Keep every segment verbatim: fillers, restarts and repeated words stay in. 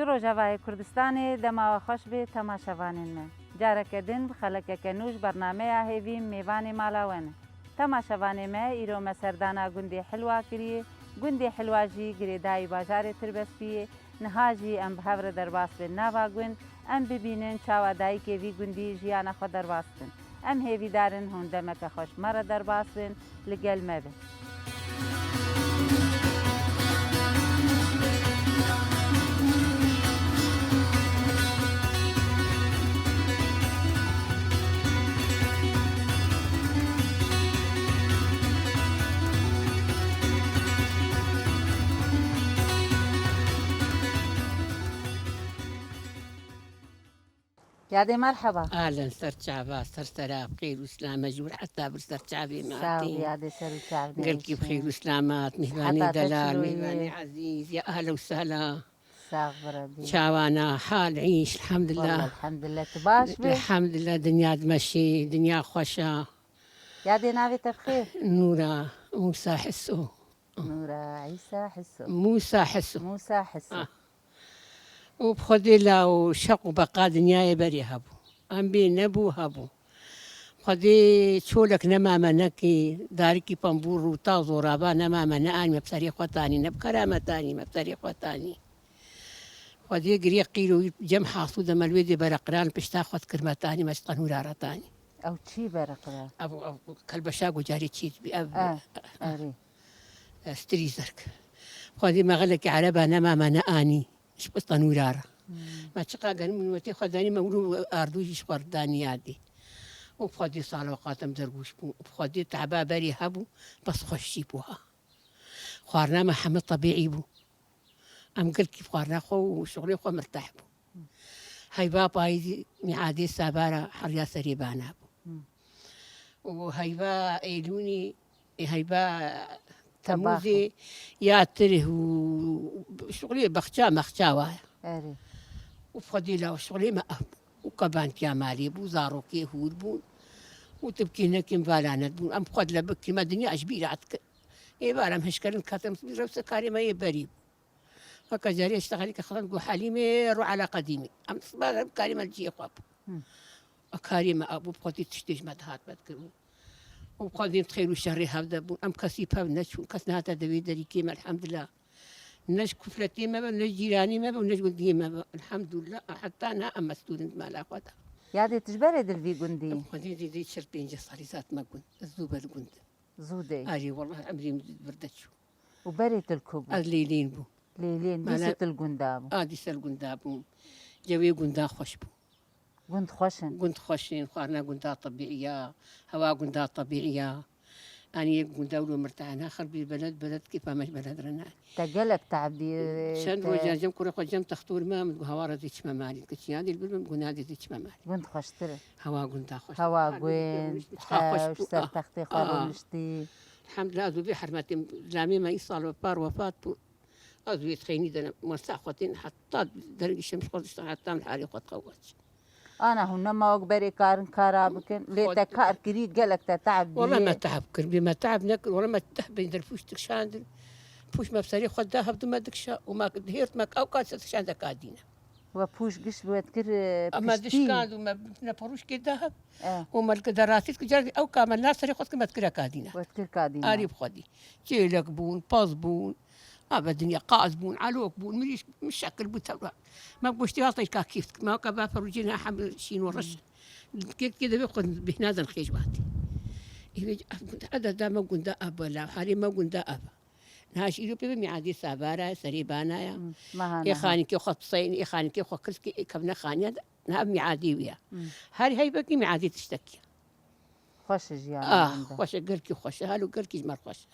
Ji Rojavayê Kurdistanê dema we xweş bê temaşevanên me. Careke din bi xelekeke nû ji bernameya Hêvî mêvanê mala we ne. Temaşevanê me, îro me serdana gundê Hilwa kiriye. Gundê Hilwa jî girêdayî bajarê Tirbespiyê. Niha jî em bi hev re derbas bin nava gund, em bibînin çawa dayikê vî gundî jiyana xwe derbas dikin. Em hêvîdar in hûn demeke xweş me re derbas bin, li gel me bin. Yadê, merheba. Ahlen, ser çava, ser sera, bi xêr û selame ji wir heta vir ser çavê me Sağ ol, hatî. Yadê, ser û çav Gelkî bi xêr û selamet, mîhvanê delal, mîhvanê ezîz, ya ahla û sehla. Sağ bi Rebî. Çawana, hal, îş, elhamdulillah. Wallah, elhamdulillah. Tu baş bî? Elhamdulillah, dinya dimeşî, dinya xweş e. Yadê, navê te bi xêr? Nûra, Mûsa Hiso. Nûra Îsa Hiso. Mûsa Hiso. Mûsa Hiso. Ah. Û bi Xwedê la û şeq û beqa dinyayê berê hebû. Em bê nebû hebû. Xwedê çolek nema me nekî, darikî pembûr û ta zorava nema me neanî me bi serê xwe tanî, ne bi kera me tanî me bi serê xwe tanî. Xwedê girê qîr û cem hasû de me li wê dê bereqiran pişta xwe dikir me tanî me ji tenûra re tanî. Ew çî bereqira? Ev, ev kelbeşa ku carê çî dibî, ev, Eh, erê. eh, stirî zerk. Xwedê me xelekî ereba nema me neanî. Ji tenûra re. Hmm. Me çiqa genim û wetê xwe danî, me wilo ardû jî ji xwe danî yadî. Û bi Xwedê sala wexatem dergûş bû. Û bi Xwedê tehba berê hebû, bes xweş jî bû ha. Xwarina me heme tebîî bû. Em gelkî bi xwarina xwe û şixulê xwe mirteh bû. Heyva payîzî mîadê sabara heriya serê bana bû. Hmm. Û heyva êlûnî, ê heyva Tebaxê. Temûzê ya tirih û şixulê bexça mexça waya. Erê. Û Xwedê la şixulê me ev bû. Û qebantiya malê bû, zarokê hûr bûn. Û tibkê nekin valanet bûn. Em xwe dile bikî me dinya ji bîra dikin. Ê bar em hişkerin katem rewse karê me yê berî bû. Heka carê iştexelî ke xelan got Helîmê ro ala qedîmî. Em siba em karê me li cihê xwe bû. Hı. A karê me abû, bi Xwedê tiştê ji me dihat me dikir bû. Û bi Xwedê em xêr û şerê hev de bûn. Em kesî pev neçûn. Kes nehate devê derîkê me, elhamdulillah. Ne ji kufletê me be, ne ji cîranê me be û ne ji gundiyê me be. Elhamdulillah, heta niha em mestûr in di mala xwe de. Yadê, tu ji berê dil vî gundî? Bi Xwedê dê dê çil pêncî salî zat me gund. Ez zû be li gund. Zû dê. Erê, wallah, emrê min vir de çû. Û berê tu li ku bû? Ez Lêlên bû. Lêlên, dîsê tu li gunda bû? A, dîse li gunda bûm. Cewê gunda xweş bû. Gund xweş in? Gund xweş in, xwarina gunda tebîî ya, hewa gunda tebîî ya. Anî yek gunda wilo mirtehane, xir bî beled, beled kêfa me ji beled re nayê. Te gelek teeb dî, Çend te rojan cem kurê xwe cem textor me, min got, "Hawara dê çime malî." Got, "Çiya dê li vir bim, guna dê dê çime malî." Gund xweştir e. Hewa gunda xweş. Hewa gund, hewş, ser textê xwe rûniştî. Elhamdulillah, ez û vê hermetê lamê me îsal wefar wefat bû. Ez wê dixeynî de ne, me sax xwe tên heta derengî şem ji xwe diştan heta min harê xwe dixewaç. Ana hûn nema wek berê karin kara bikin. Lê te kar kirî, gelek te teeb dî. Wele me teeb kir, bê me teeb nekir, wele me teh bên derpûş dikişandin. Pûş me bi serê xwe da hevdu me dikişa û me dihêrt me ew ka se dikişande ka dîne. We pûş giş we dikir, e, Em me piştî. Dişkand û me ne perûşkê da hev. E. Û me li derasî dikir, ew ka me na serê xwe dikir me dikire ka dîne. We dikir ka dîne. Arî bi xwe dî. Çêlek bûn, pez bûn. Ava dinya qaz bûn, elok bûn, mirîş, mişekil bû tewra. Me goştê asta ka kîf dikir. Me ka va ferûcê ne hem şîn û reş. Kek kê de xwe bihna den xêj watî. Eve eda da me gunda ava la, harê me gunda ava. Niha ji îro pê ve miadê savara, serê bana ya. Hmm, meha Ê niha. Xanikê xwe piseyên, ê xanikê xwe kilskê, ê kevne xaniya de, niha miadê wî ya. Hmm. Her heyvekî miadê tiştekî ya. Xweş e jiyana Ah, wenda. Xweş e, gelkî xweş e, halo gelkî ji me re xweş e.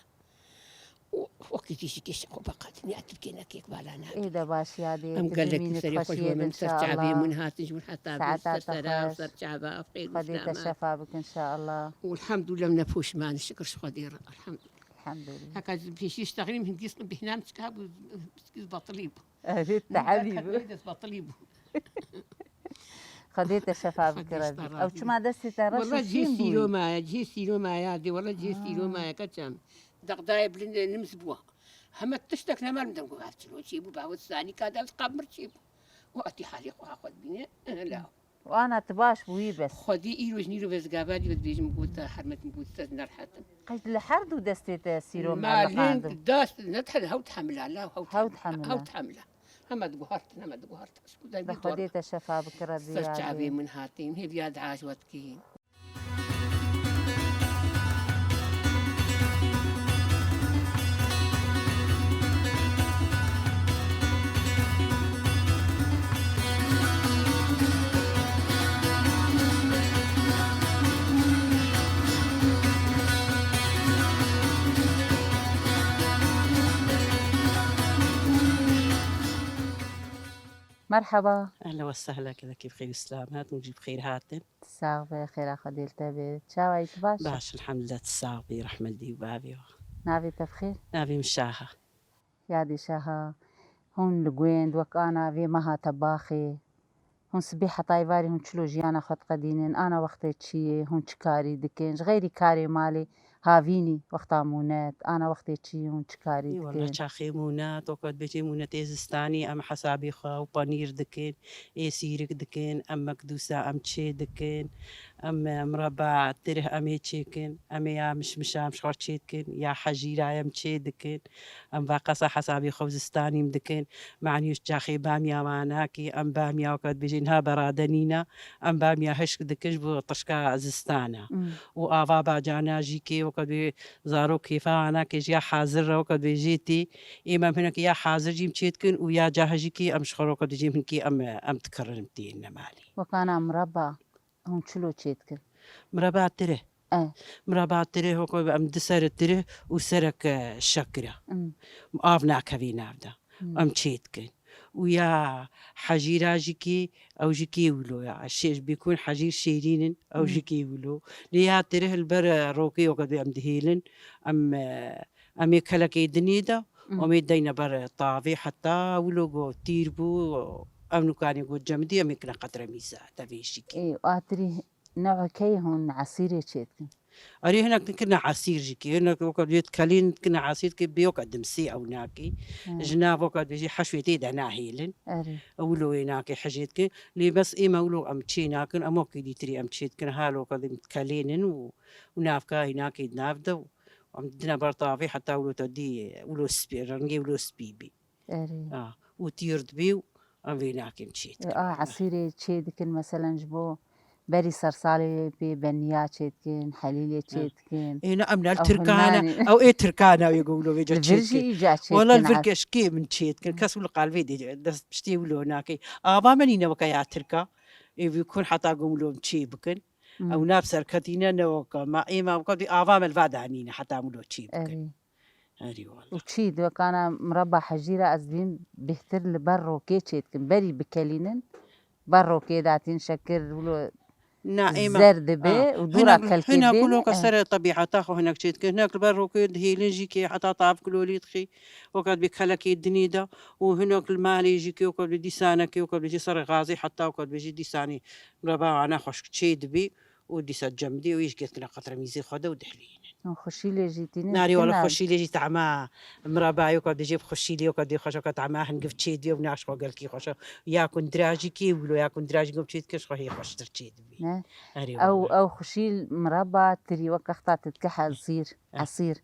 Û wekî tîşikê şeq û beqa dinya Tirkiyê nekek vala nake. Ê de baş yadê, Em tu gelekî bimînî serê xwe ji xweşiyê we din min ser çavê inşallah. Min hatin ji min heta Saeta ser te sera û xweş. Ser çava, xêr û Xwedê te selamet. Şefa bikin inşallah. Û elhamdulillah ne poşman şikir ji Xwedê re. Elhamdulillah. Elhamdulillah. Heka ez pêşî iştexîlim hingîz bihna min çika bû, hingîz batilî bû. Evet, Min tehebî ber bû. Dest batilî bû. Xwedê te şefa Xwedê bike Rebî. Ew çima destê te reş û Wala cihê şîn bû? Sîroma ye, cihê sîroma ye, dê wala cihê Ha. Sîroma ye, keçem. Dexdayê bilind e, nims bû. Heme tiştek nemel min dem got, ev çilo çê bû, bawet zanî ka dev qamir çê bû. Hatî halê xwe xwe dibîne. Ela. Û ana tu baş bûyî bes. Xwedî îro ji nîro vêzgava dî dibêjim, got te hermet, min got te nerhetim. Qey li her du destê te sîro me Malin eliqandin. Dast, ne te hewt hemla, la hewt Hewt hemla, hemla. Hewt hemla. Heme diguhartin, heme diguhartin. Bi Xwedê te şefa bike Rebî. Ser çavê min hatîn, hêviya dua ji we dikîn. Merhaba. Ehlen ve sehlen, kevekî bi xêr û selamet, hûn jî bi xêr hatin. Sax be, xêra Xwedê li te be. Çawa yî, tu baş î? Baş, elhamdulillah, tu sax bî, rehmet dî û bavê we. Navê te bi xêr? Navê min Şaha. Yadê Şaha, hûn li gund wek ana vê meha te baxê. Hûn sibê heta êvarê hûn çilo jiyana xwe diqedînin, ana wextê çiyê, hûn çi karî dikin? Ji xeyrî karê malê, havînî, wexta mûnet, ana wextê çiyê hûn çi karî Ê, wela dikin? Çaxê mûnet, weke dibêjê mûnetê zistanî, em hesabê xwe û panîr dikin, ê sîrik dikin, em mekdûsa em çê dikin, em, e, mireba tirih em ê çêkin, em ê ya mişmişa em ji xwe çê dikin, ya hejîra em çê dikin, em veqesa hesabê xwe zistanî em dikin, manî çaxê bamiya wanakî, em bamiya weke dibêjê niha berade nîne, em bamiya hişk dikin ji bo tişka zistana. Hmm. Û ava bacana jî kê weke dibê zarok kêfa wanakê jî ya hazir re weke dibêjê tê, ê em hinekî ya hazir jî em çê dikin û ya cahe jî kê em ji xwe re weke dibêjê hinkî em, em dikirin em têne malê. Wekana mireba. Hûn çilo çê dikin? Mireba tirih. E. Mireba tirih, weke em di serê tirih û serek, e, şekira. Hmm. Av nakevî nav de. Hmm. Em çê dikin. Û ya hejîra jî kî, ew jî kî wilo ya. Şê-, ji bîkûn hejîr şêrîn in, ew Hmm. jî kî wilo. Lê ya tirih li ber, e, rokê weke em dihêlin. Em, e, Em ê kelekê dinê de, Hmm. em ê deyne ber tavê heta wilo ku tîr bû, ew nûkanê ku cemidî em ê kine qetremîza devê jîkê. Ê, atirî newekey hûn esîrê çê dikin? Erê hinek dikine esîr jîkê, hinek weke dê dikelîn dikine esîr dikê bê weke dimsê ew nakê. He. Ji nav weke dibêjî heşwê tê de nahêlin. Erê. Wilo wê nakê hejê dikin. Lê bes ê me wilo em çê nakin, em wekî dîtirî em çê dikin. Halo weke dikelênin û, û navka hînakê di nav de û Em didine ber tavê heta wilo te dî, wilo spî, rengê wilo spî bî. Erê. A, û tîr dibî û em vê nakin çê dikin. A, esîrê çê dikin, meselen ji bo berî sersalê pê beniya çê dikin, helîlê çê Hı. dikin. Ê, ne, em ne Ew Tirkana, hinanî. Ew ê Tirkana wê go wilo vê ca Li vir çê jî dikin. Îca çê Wala dikin, li vir a- keşkê min çê dikin. Kes wilo qalvê dê dest piştê wilo nake. Ava min îne weke ya Tirka. Ê vî kun heta go wilo çê bikin. Hmm. Ew nav serketîne ne weka me. Ê me weka dî ava me li va danîne heta em wilo çê bikin. Erê. Erê wala. Û çî di wekana mireba hejîra ez dibîn bêhtir li ber rokê çê dikin. Berî bikelînin, ber rokê datîn şekir wilo Na, ê me. zer dibe Ha. û dûra Hinek, kelkê hinek dêne, wilo ke eh. serê tebîheta xwe hinek çê dikin. Hinek li ber rokê dihêlin jî kê heta tav kilolî dixî. Weka dibê kelekê dinê de û hinek li malê jî kê weka dibê dîsanekê weka dibê jî serê gazê heta weka dibê jî dîsanê mireba wana xweşik çê dibî. û dîsa cemidî û îş girtine qetremîzê xwe de û dihlînin. Û xweşîlê jî tînin Narî wala dikin xweşîlê jî tama mirabayo ka dibêjê bi xweşîlê ka dê xweş ka tama hingiv çê diye û naş xwe gelkî xweş e. Ya kundira jî kê wilo ya kundira jî gom çê dike ji xwe hê xweştir çê dibî. Ne? Erê Ew, wala. Ew xweşîl miraba tirî wek exta tu dike hezîr, Eh. esîr.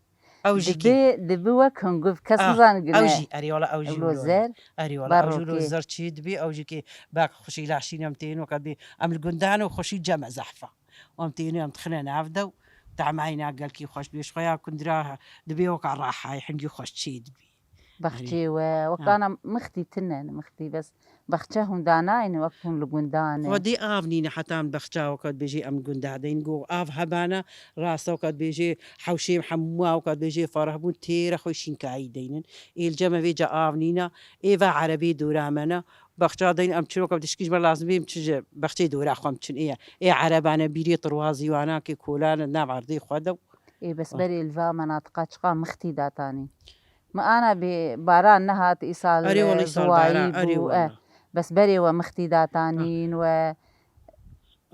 Ew jî kê? Dibi, dibi wek hungiv, kes Ah, nizan ew gine. Jî, erê wala, ew jî Ew lo wilo ye. Zer, Erê wala, ew jî lo barokê. Zer çê dibî, ew jî kê bak xweşî laşîn em tên weka dibî. Em li gundan û xweşî cem e zehfa. Em têne em dixine nav de û tamayîna gelkî xweş dibê. Ji xwe ya kundira dibê weka rahayê hingî xweş çê dibî. Baxçê Erê. we, Ha. wekana mixtî tine, mixtî bes. Baxçe hûn danayne wek hûn li gundan e. Xwedê av nîne heta em baxça weke dibêjê em gunda deyn. Go av hebana, rasta weke dibêjê hewşê hemû weke dibêjê fereh bûn, têre xwe şînkayî deynin. Ê li cem e vê ca av nîne, ê va erebê dora me ne. Baxça deyn em çiro weke dişkî ji me lazim bê em çi ji baxçê dora xwe em çin ê. Ê erebane bîrê tirwazî wana kê kolane nav erdê xwe de. Ê bes Ah. berê li va menatiqa çiqa mixtî datanî. Mi ana bê baran nehat, îsal, Erê wala, e, îsal ziwayî baran, erê bû, wala. e. Bes berê we mixtî datanîn we.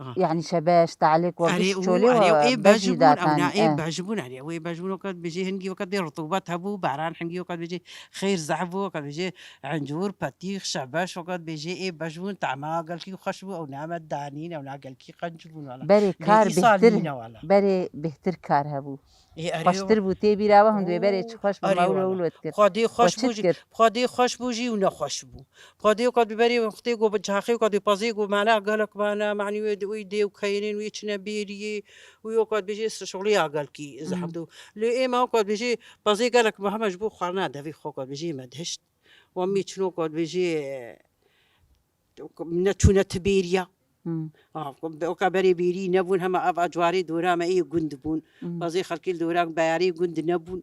Aha. Yani şebeş, te'lik we Erê, giş û çolê erê, we ê bej bejî bûn, datan, ewna ê eh. bej bûn, erê, wê bej bûn, wekî dibêjî hingî wekî dibê rutûbet hebû, baran hingî wekî dibêjî xêr zehf bû, wekî dibêjî encûr, petîx, şebeş, wekî dibêjî ê bej bûn, tema gelkî xweş bû, ewna me danîn, ewna gelkî qenc bûn wala. Berê Lê kar îsal bêhtir, nîne wala. berê bêhtir kar hebû. Ê, erê, Xweştir bû, tê bîra we hûn dibê berê çi xweş bû, Erê me wilo wala. wilo dikir. Xwedê xweş We çi bû jî, dikir? Xwedê xweş bû jî û nexweş bû. Xwedê wekî dibê berê wextê ku bi caxê wekî dibê pezê ku mana gelek mana, manî wê di-, wî dê û keynin wî çine bêriyê, wî wekî dibêjê şixulê ya gelkî Mhm. zehmet û. Lê ê me wekî dibêjê pezê gelek me heme ji bo xwarina devê xwe wekî dibêjê me dihişt. Wa mî çin wekî dibêjê ne çûne ti bêriya. Hmm. Ah, weka berê bêrî nebûn, hema ev a cuarê dora me ê gund bûn. Hmm. Bazê xelkê li dora beyarê gund nebûn.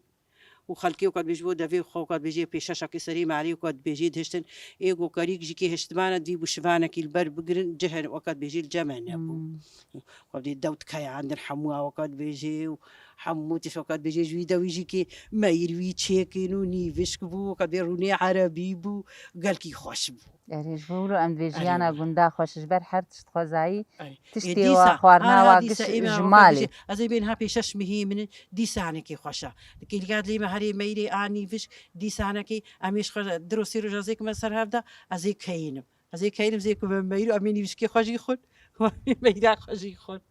Û xelkê weka dibêjî bo devê xwe, weka dibêjê pêşeşekê serê malê, weka dibêjê dihiştin. Ê gokerîk jî kê hiştibana dî bû şivanekî li ber bigirin, cihên weka dibêjê li cem me nebû. Hmm. Xwe dê dew dikeyandin hemû a weka dibêjê û hemû tişt weka dibêjê ji wî dewî jî kê meyir wî çêkin û nîvişk bû, weka dibê rûnê erebî bû, gelkî xweş bû. Erê, ji bo wilo em divê Erê jiyana wala. gunda xweş ji ber her tişt xwezayî, Erê. Ê tiştê dîsa, wa, xwarina ana wa dîsa giş ê me ji weka malê. dibêjê, ez ê bên ha pêşeş mihî min in, dîsanekê xweş a. Kêlîka dilê me herê meyrê a nîvişk, dîsanekê em ê ji xwe dir û sê roja zêk me ser hev da, ez ê keyînim. Ez ê keyînim zê ku me meyr, em ê nîvişkê xwe jî xwin, em ê meyra xwe jî xwin.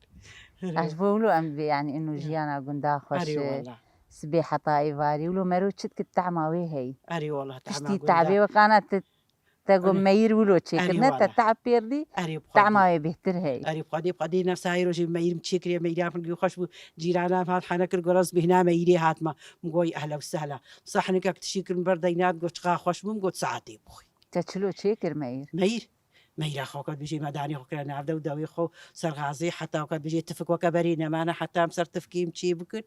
Erê. Ez bo wilo em divê, yani, ino Ya. jiyana gunda xweş Erê e. wala. Sibê heta êvarî, wilo mero çi dikit, tehma wê heyî. Erê wala, tehma Piştî gunda. tebê wekana te, te got Erê. meyir wilo çêkir. Erê Ne te wala. teb pêr dî, Erê bi Xwedê. tehma wê bêhtir heyî. Erê bi Xwedê, bi Xwedê nefsa îro jî meyrim çêkiriye, meyra min xweş bû. Cîrana van hene kir, goras bihna meyirê hatma. Min got, "Ehla û sehla." Sahnikek tişî kir, min ber deynat, got, "Çiqa xweş bû?" Min got, "Saetê bixwî." Te çilo çêkir meyir? Meyir. Meyra xwe got, bijê me danî xwe kire nav de û dawê xwe ser gazê, heta weke bijê tifik weke berê nemane, heta em ser tifkê em çê bikin.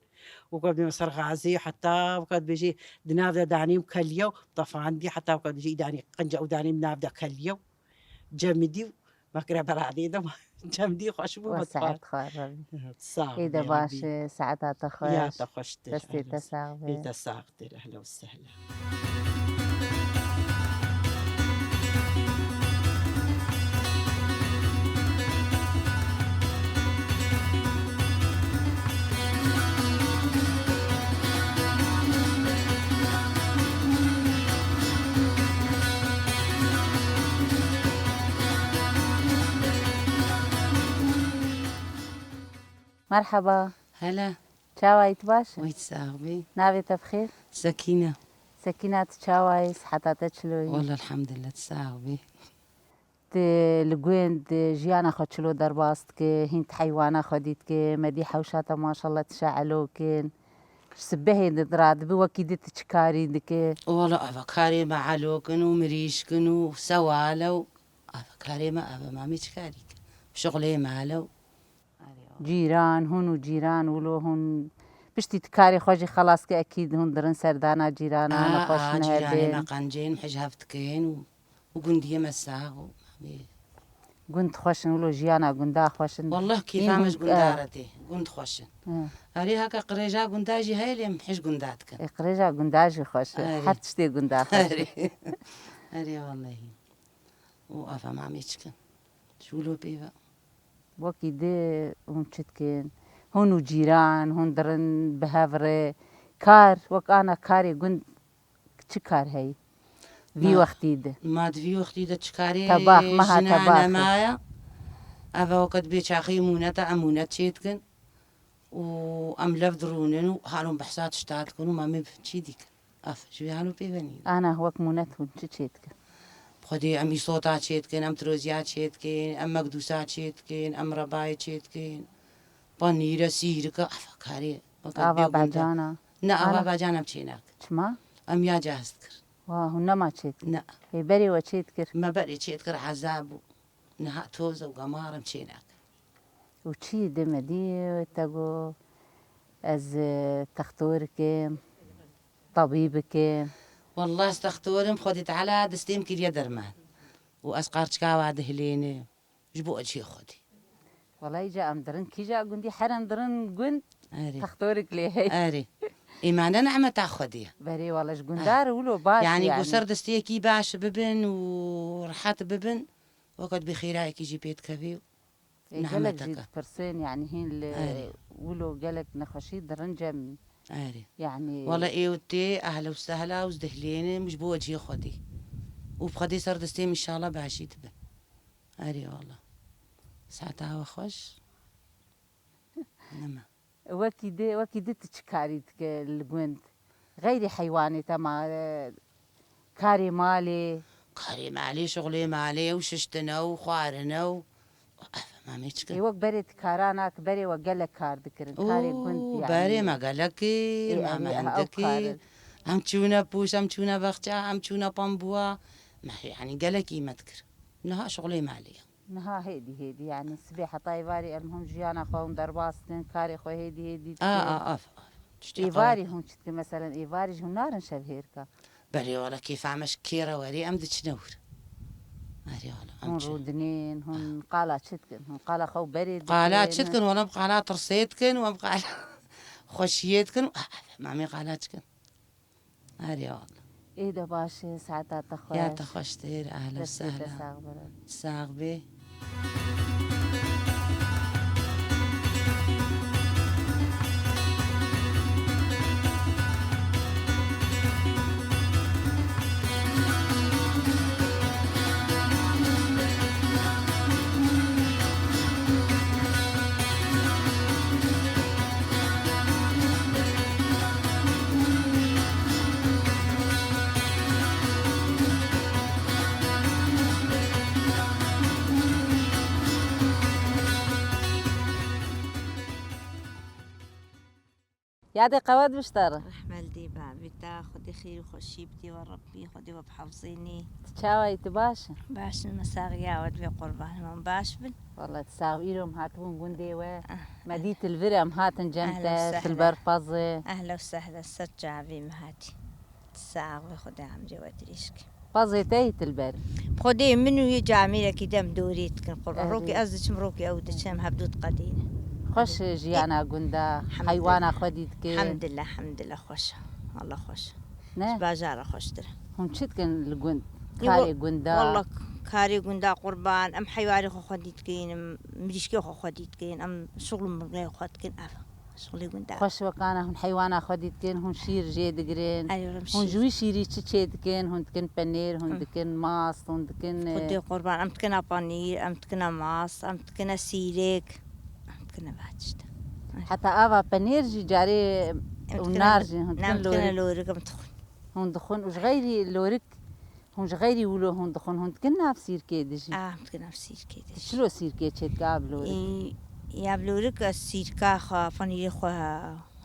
Weke bijê ser gazê, heta weke bijê di nav de danî û keliye û tefandî, heta weke bijê î danî qince û danî nav de keliye û cemidî û me kire beradê de cemidî xweş bû. We me dixwar. Saet xwe re bî. Sağ Ê de ol, baş, Rabî. e, saeta te xweş. Ya te xweştir. Destê Ehla te s-, sax be. Ê te sax. Ehla û sehla. Merheba. Hele. Çawa yî, tu baş î? Wî sax bî. Navê te bi xêr? Sekîne. Sekîne, tu çawa yî? Siheta te çilo yî? Wele elhamdulillah, tu sax bî. Tu li gund jiyana xwe çilo derbas dikî, hîn tu heywana xwe dî dikî, me dî hewşa te maşallah tu şe'elo kin. Ji sibehê di radibi wekî di tu çi karî dikî? Wele eva karê me elo kin û mirîş kin û sewale û eva karê me eve, mamê çi karî kin? Şixulê me elo. Cîran, hûn û cîran, wilo hûn piştî tu karê xwe jî xelas ke, ekîd hûn dirin serdana cîrana, A, nexweş a, cîranê me nebin. qencên, mij hev dikin û, û gundiyê me sax û, ê. Gund xweş in, wilo jiyana gunda xweş in. Wallah, Hîn kêfa hûn, me ji gunda e. re tê. Gund xweş in. Hı. Erê, heke qirêja gunda jî heye, lê em mij gunda dikin. Ê, qirêja gunda jî xweş e. Erê. Her tiştê gunda xweş e. Erê. Erê, wallahî. Û ava mamê çikin. Ji wilo pê ve. Wekî di hûn çi dikin? Hûn û cîran, hûn dirin bi hev re. Kar, wek ana karê gund çi kar heyî? Vî Ma, wextî di. ma di vî wextî de çi karê Tebax, meha jina tebaxê. nemaye. Eve weke dibê çaxê mûnete, em mûnet çê dikin. Û em lev dirûnin û halon behsa tişta dikin û mamê çî dikin. Af, ji wî halo pê ve nîne. Ana, wek mûnet hûn çi çê dikin? Xwedê em îsota çê dikin, em tiroziya çê dikin, em mekdûsa çê dikin, em rebayê çê dikin. Panîre, sîrike, efa karê. Weke Ava bê gunda. Bacana. Ne, ava Ana. bacana em çê nakin. Çima? Em ya cehaz dikir. Wa, hûn nema çê dikir? Ne. Ê, berê we çê dikir? Me berê çê dikir, heza bû. Niha toz û gemar em çê nakin. Û çi dê me dî te got, ez, e, textorik im, tebîbik im? Wallah, ez textor im, Xwedê Teala destê min kiriye derman. Û ez qarçika wa dihilênim. Ji bo ecihê Xwedê. Wela îca em dirin kîja gundî, her em dirin gund, Erê. textorik lê hey. Erê. Ê me ne nimeta Xwedê ye. Berê wela ji gundar wilo baş Yani, yani. ku ser destiyekî baş bibin û rehet bibin, weke dibê xêrayekî jî pê dikevê û Ê, gelek jî dipirsin, yani hîn li wilo gelek nexweşî dirin cem. Erê. Yani wala ê û tê ehla û sehla û dihlênin ji bo wecihê Xwedê. Û bi Xwedê ser destê min inşallah behşî dibin. Erê wala. Saeta we xweş. Nema. Wekî dê, wekî dê tu çi karî dike li gund? Xeyrî heywanê te ma, e, karê malê? Karê malê, şixulê malê û şiştine û xwarine û ev mamê çi kin? Ê, wek berê tu kara nak, berê we gelek kar dikirin. Karê gund yani. Berê me gelek kir, me hindikî. Em çûne pûş, em çûne bexça, em çûne pambuwa. Me, yani gelekî me dikir. Niha şixulê malê ye. Niha hêdî hêdî, yani sibê heta êvarî elmuhim jiyana xwe hûn derbas dikin, karê xwe hêdî hêdî dikin. A, a, av, av. Tiştê Êvarî qewet. Hûn çi dikin, meselen êvarî jî hûn narin şev hêrka? Belê wala kêfa me ji kê re werê em diçine wir. Erê wala, em Hûn çi? Rûdinên, hûn qala çi dikin? Hûn qala xwe û berê dikin? Qala çi dikin? Wala em qala tirsê dikin, em qala xweşiyê dikin. Ah, ah, mamê qala çi kin? Erê wala. Ê de baş e, saeta te xweş. Ya te xweştir, ehla û sehla. Destê te sax be. Sax bê. Yadê qewet bişte re. Rehme li dê bavê te, Xwedê xêr û xweşî bidê we Rebbî, Xwedê we bihefzênî. Tu çawa yî, tu baş î? Baş in, me saxiya we divê qurban, hûn baş bin. Wala tu sax, îro em hatibûn gundê we. Ah. Me dît li vir em hatin cem te, tu li ber pezê. Ehla û sehla, ser çavê me hatî. Tu sax bî, Xwedê emrê we dirêj ke. Pezê te yî tu li ber. Xwedê min û yê camêrekî dem dorê dikin qurban. Erê. Rokê ez diçim, rokê ew diçe, em hevdû diqedînin. Xweş e jiyana gunda, heywana xwe dî dikin. Hemdillah, hemdillah, xweş e. Allah xweş e. Ne? Ji bajara xweştir e. Hûn çi dikin li gund? Ê, karê gunda? Walla karê gunda qurban, em heywarê xwe xwedî dikin, em mirîşkê xwe xwedî dikin, em şixul û mirgeyê xwe dikin, ev. Şixulê gunda. Xweş wekana hûn heywana xwe dî dikin, hûn şîr jê digirin. Erê, wala em şîr. Hûn ji wî şîrî çi çê dikin? Hûn dikin penêr, hûn dikin mast, hûn dikin, e, Xwedê qurban, em dikine panîr, em dikine mast, em dikine sîrek, em dikine va tişta. Heta ava penêr jî carê û nar jî hûn dikin lorik. Em dikine lorik, em dixwin. Hûn dixwin û ji xeyrî lorik, hûn ji xeyrî wilo hûn dixwin, hûn dikin nav sîrkê de jî? Ah, em dikin nav sîrkê de jî. Çilo sîrkê çê dike av lorik? Ê, ya lorik ez sîrka xwe, panîrê xwe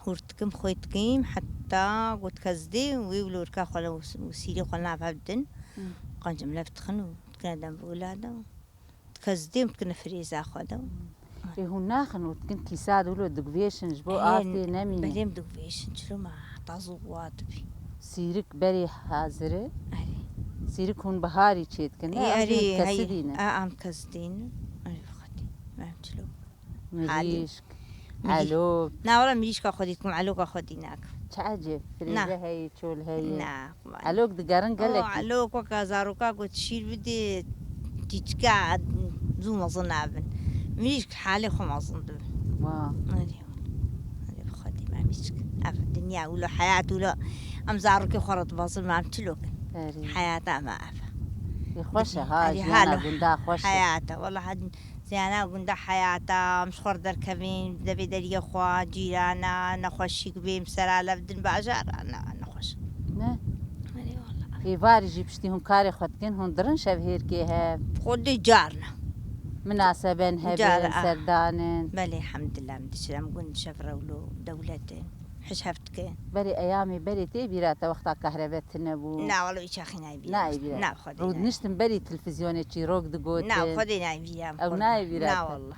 hûr dikim, xwê dikim, heta got kes dê wê û lorika xwe le û sîrê xwe nav hev didin. Hmm. Qancim lev dixin û dikine dem vûla de. Kes dê û dikine firêza xwe de. Hmm. Ê, hûn naxin û dikin kîsa de wilo digvêşin ji bo av tê nemîne. Belê em digvêşin, çilo me heta zû wa dibî. Sîrik berê hazir e? Erê. Sîrik hûn biharî çê dikin, ne? Ê, em jî erê, hûn kesî hey, dînin. A, em kes dînin. Erê, bi xwedî. Em çilo. Halî. Mirîşk, mirî-, elok. Na, wala mirîşka xwedî dikim, eloka xwedî nakim. Çi ecêb, firêze heye, çol heye. Na. Elok digerin gelekî. Oh, elok weka zaroka got şîr bidê, çîçika zû mezin nabin. Mirîşk halê xwe mezin dibin. Wa. Erê. Erê, bi xwedî me mirîşk. Ev dinya wilo, heyat wilo. Em zarokê xwe re dibezin, em çilo kin. Erê. Heyata me ev. Ê, xweş e ha, erê, jiyana gunda xweş e. Heyata, wala ha Ziyana gunda heyata, em ji xwe re derkevin, devê deriyê xwe, cîrana, nexweşîk bê, em sera lev din bajara, ne, nexweş. Ne? Erê, wala. Êvarî jî piştî hûn karê xwe dikin, hûn dirin şevhêrkê hev? Xwedê carna. Minaseben hebin, car, ah, serdanin. Belê, hemdillah, em diçin, em gund şev rewlo dewlet in. Hiç hev dike. Berê eyamê berê tê bîra te wexta kahrebe tune bû? Na, wala wî çaxî nayê bîra. Nayê bîra. Na, Xwedê nayê. Rûdiniştin berî televîzyonê çîrok digotin. Na, Xwedê nayê bîra. Ew nayê bîra te? Na, wala.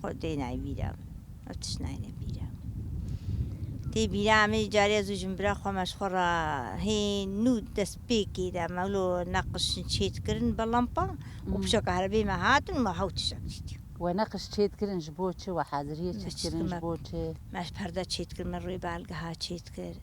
Xwedê nayê bîra. Ew tişt nayêne bîra. Tê bîra me carê ez û jinbira xwe me ji xwe re hê nû destpêkê de me wilo neqişin çê dikirin bi lampa û, hmm, pişa kahrebê me hatin û me hew tiştek dîtî. We neqiş çêdikirin ji bo çi? We haziriyê çêdikirin ji bo çi? Me ji perde çêdikirin, me rûyê balgeha çêdikir.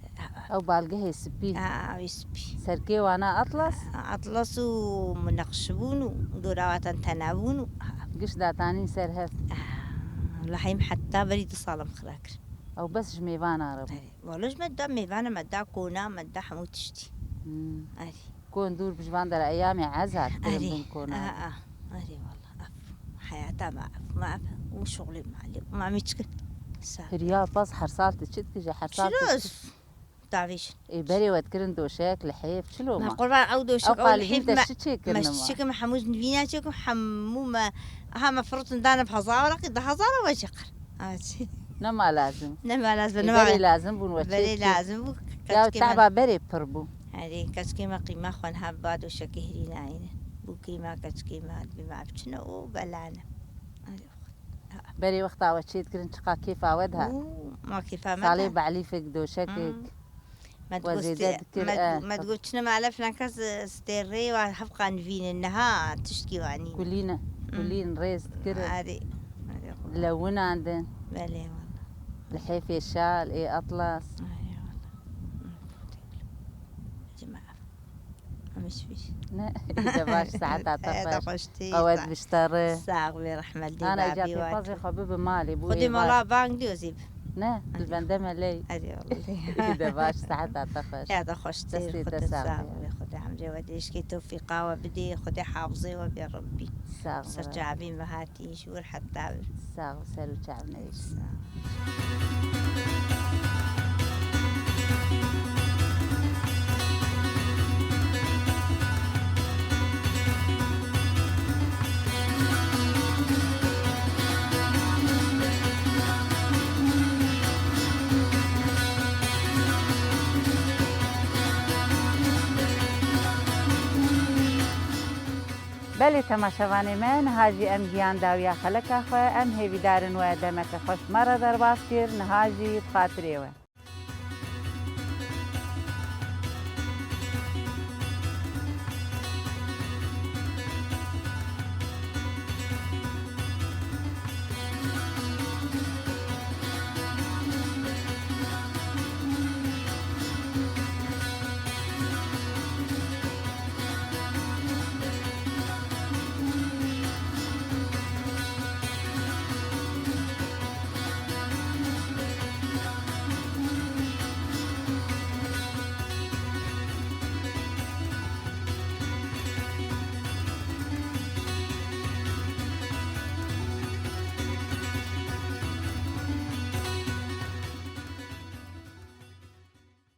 Ew balgehê spî? A, ew ê spî. Serkê wana atlas? A, atlas û neqşibûn û dora watan tenebûn û, a, Giş datanîn ser hev. Ah, lehîm heta berî du sala min xira kir. Ew bes ji mêvana re bû. Erê, wala ji me da mêvana me da kona me da hemû tiştî. Hmm. Erê. Kon dûr bi ji van dera eyamê ez hat kirin Erê. Bin kona. Ah, ah. Erê wala. Af. Heyata me af. Me af. Û şuxlê me alî. Me mîçkin. Sa. Hiriya pas her sal tu çi dikî ji her sal tu Çiroz. çi? Tavî jin. Ê, berê we dikirin doşek, lihêf, çilo Ma ma? qurban ew doşek, Ew ew qalî lihêf hîn te me, çi çêkirin me ma? Çi çêkim, hemû nivîna çêkim, hemû me, aha me firotin dane bi hezara weraqî, di hezara we çêkir. Ha, çi? Nema lazim. Nema lazim, Ê, nema berê lazim. lazim bûn we Berê çêkir. lazim bû, Ya keçikê me. Tehba berê pir bû. Herê, keçikê me qîma xwe niha ba doşekê hirî nayîne. Bû qîma keçikê me, dibê me biçine û belane. Herê. Berê wexta we çê dikirin çiqa kêfa we dihat? Û, ma kêfa me Salê dihat. Belîfek, doşekek. Hmm. Me We digot zêde stê-, dikir, me, eh. me digot çine me elef nekas stêrê wa hevqa nivînin niha tiştkî wa nîne. Kulîne, Hmm. kulîn rêz dikir. Erê. Erê, xwe. Dilewinandin. Belê, wala. Lihêfê şal, ê atlas. Erê, wala. Hmm. Cima. Em şibî. Ne, îde baş, seheta te Heyata xweş. xweş tê, Qewet sa-, bişte re. Sax bê, rehmet lê Ana babî îca pê wa pazê tê. Xwe bibi malê, bû Xwedê ê mala baş. Bang diyo zî bi. Ne, Hadi. Li bende me ley. Hadi vallahi. Îde baş, seheta te xweş. Heyata xweş tê, Destê te Xwedê sax sax bê. bê, Xwedê emrê we dê, işkê tewfîqa we bidê, Xwedê hafizê we bê Rebbî. Sax bê. Serçavî me hatî, ji wir heta wir. Sax bê, ser û çav neyê. Sax. Belê temaşevanê me, niha jî em gihan dawiya xeleka xwe. Em hêvîdar in we demeke xweş me re derbas kir, niha jî bi xatirê we.